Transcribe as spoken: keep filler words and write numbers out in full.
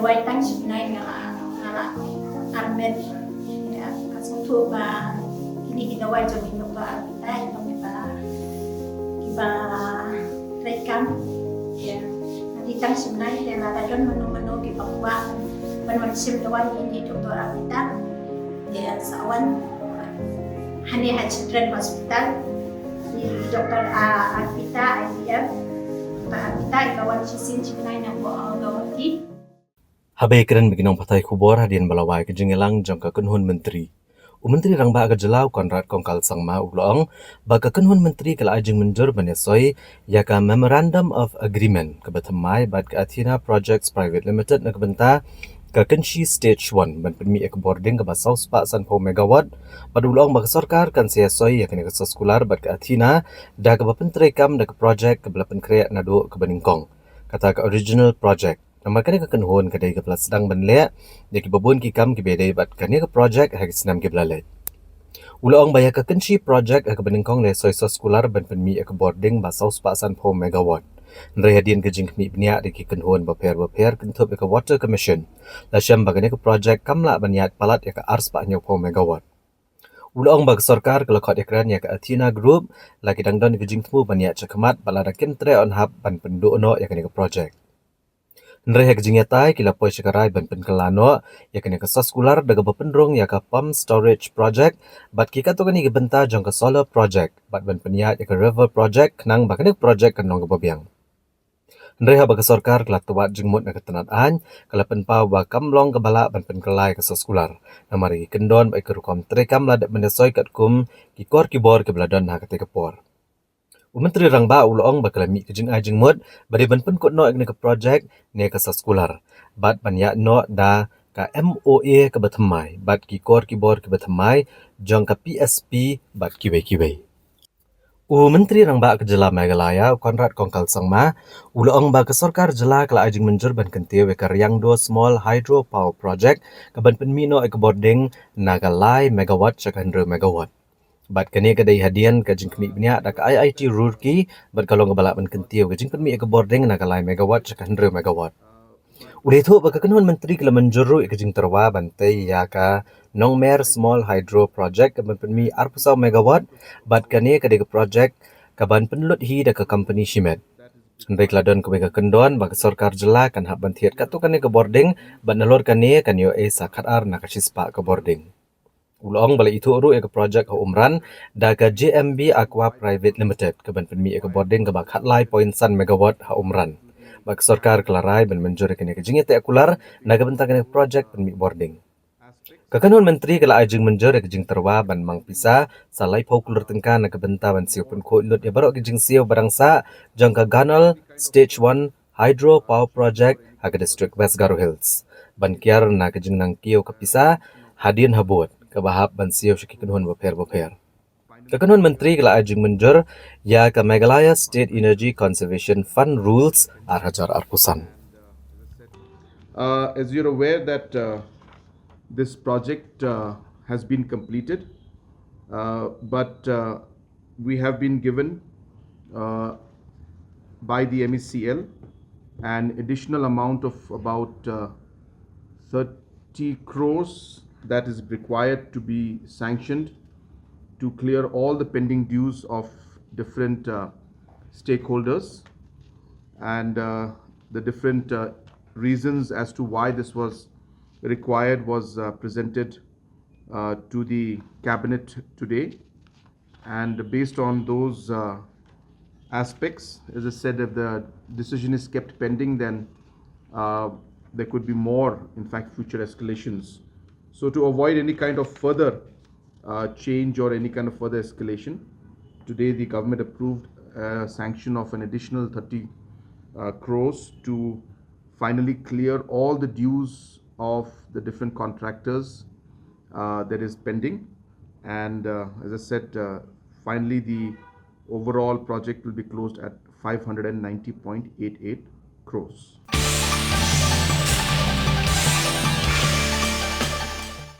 Wai tang shi bnai nga la, nga la armet. Ïa, nga sngewthuh ba kine ki dawai jong i Doktor Arpita, ïa, kiba, kiba treikam. Ïa, nga dei tang shi bnai, ïa, lada don mano mano kiba kwah ban wan shim dawai ïa i Doktor Arpita, ïa, sa wan hangne ha Children Hospital. Ïa, i Doktor, ah, Arpita, I V F. Doktor Arpita iba wan shisien shi bnai na Guwahati. Haba ïakren bad ki nongpathai khubor hadien ba la wai ka jingïalang jong ka kynhun myntri, u Myntri Rangbah ka jylla u Conrad Kongkal Sangma u la ong ba ka kynhun myntri ka la ai jingmynjur ban ïasoi ïa ka Memorandum of Agreement kaba thymmai bad ka Athena Projects Private Limited na ka bynta ka Kynshi Stage one ban pynmih ïa ka bording kaba saw spah sanphew megawatt, bad u la ong ba ka sorkar kan sa ïasoi ïa kane ka soskular bad ka Athena da kaba pyntreikam da ka project kaba la pynkhreh naduh kaba nyngkong, kata ka original project. Namar kane ka kynhun ka dei kaba la sdang ban leh ïa kiba bun ki kam kiba ïadei bad kane ka project ha ki snem kiba la leit. U la ong ba ïa ka Kynshi project ha kaba nyngkong la soi soskular ban pynmih ïa ka bording ba saw spah sanphew megawatt. Hynrei hadien ka jingkhmih bniah da ki kynhun bapher bapher kynthup ïa ka Water Commission, la shem ba kane ka project kam lah ban ïaid palat ïa ka ar spah hynñiewphew megawatt. U la ong ba ka sorkar ka la khot ïakren ïa ka Athena Group, la ki dang don ka jingthmu ban ïaid shakhmat bad lada kim treh yn hap ban pynduh noh ïa kane ka project. Hynrei ha ka jingïatai ki la poi sha ka rai ban pynkylla noh ïa kane ka soskular da kaba pynrung ïa ka Pump Storage Project bad ki katto katne ki bynta jong ka Solar Project bad ban pynïaid ïa ka River Project khnang ba kane ka project kan long kaba biang. Hynrei haba ka sorkar ka la twad jingmut na ka tnat aiñ, ka la pynpaw ba kam long kaba lah ban pynkylla ïa ka soskular namar ki kyndon bad ki rukom treikam la dep ban ïasoi katkum ki kor ki bor kiba la don ha katei ka por. U Myntri Rangbah u la ong ba ka la mih ka jingai jingmut ba dei ban pynkut noh ïa kane ka project ne ka soskular bad ban ïaid noh da ka M O A kaba thymmai bad ki kor ki bor kiba thymmai jong ka P S P bad kiwei kiwei. U Myntri Rangbah ka jylla Meghalaya u Conrad Kongkal Sangma u la ong ba ka sorkar jylla ka la ai jingmynjur ban kyntiew ïa ka Riangdo Small Hydro Power Project kaban pynmih noh ïa ka bording na ka lai megawatt sha ka hynriew megawatt. Bad kane ka dei hadien ka jingkhmih bniah da ka I I T Roorkee bad ka long kaba lah ban kyntiew ka jingpynmih ïa ka bording na ka lai megawatt sha ka hynriew megawatt. U la ïathuh ba ka kynhun myntri ka la mynjur ruh ïa ka jingtyrwa ban tei ïa ka Nongmer Small Hydro Project kaban pynmih arphew saw megawatt bad kane ka dei ka project kaban pynlut hi da ka company shimet. Hynrei ka la don kawei ka kyndon ba ka sorkar jylla kan hap ban thied katto katne ka bording bad nalor kane kan ïoh ei sa khatar na ka shispah ka bording. U la ong ba la ithuh ruh ïa ka project ha Umran da ka J M B Aqua Private Limited kaban pynmih ïa ka bording kaba khatlai point san megawatt ha Umran. Bad ka sorkar ka la rai ban mynjur ïa kane ka jingïateh kular na ka bynta kane ka project pynmih bording. Ka kynhun myntri ka la ai jingmynjur ïa ka jingtyrwa ban mang pisa sa laiphew klur tyngka na ka bynta ban siew pynkhuid lut ïa baroh ki jingsiew ba dang sah jong ka Ganol Stage one Hydro Power Project ha ka district West Garo Hills ban kiar na ka jingnang kiew ka pisa hadien habud kaba hap ban siew sha ki kynhun bapher bapher. Ka kynhun myntri ka la ai jingmynjur ïa ka Meghalaya State Energy Conservation Fund Rules ar hajar arphew san. Uh, as you're aware that, uh, this project, uh, has been completed, uh, but, uh, we have been given, uh, by the M E C L an additional amount of about, uh, thirty crores that is required to be sanctioned to clear all the pending dues of different, uh, stakeholders, and, uh, the different, uh, reasons as to why this was required was, uh, presented, uh, to the cabinet today. And based on those, uh, aspects, as I said, if the decision is kept pending, then, uh, there could be more, in fact, future escalations. So to avoid any kind of further, uh, change or any kind of further escalation, today the government approved a sanction of an additional thirty, uh, crores to finally clear all the dues of the different contractors, uh, that is pending. And, uh, as I said, uh, finally the overall project will be closed at five hundred and ninety point eight eight crores.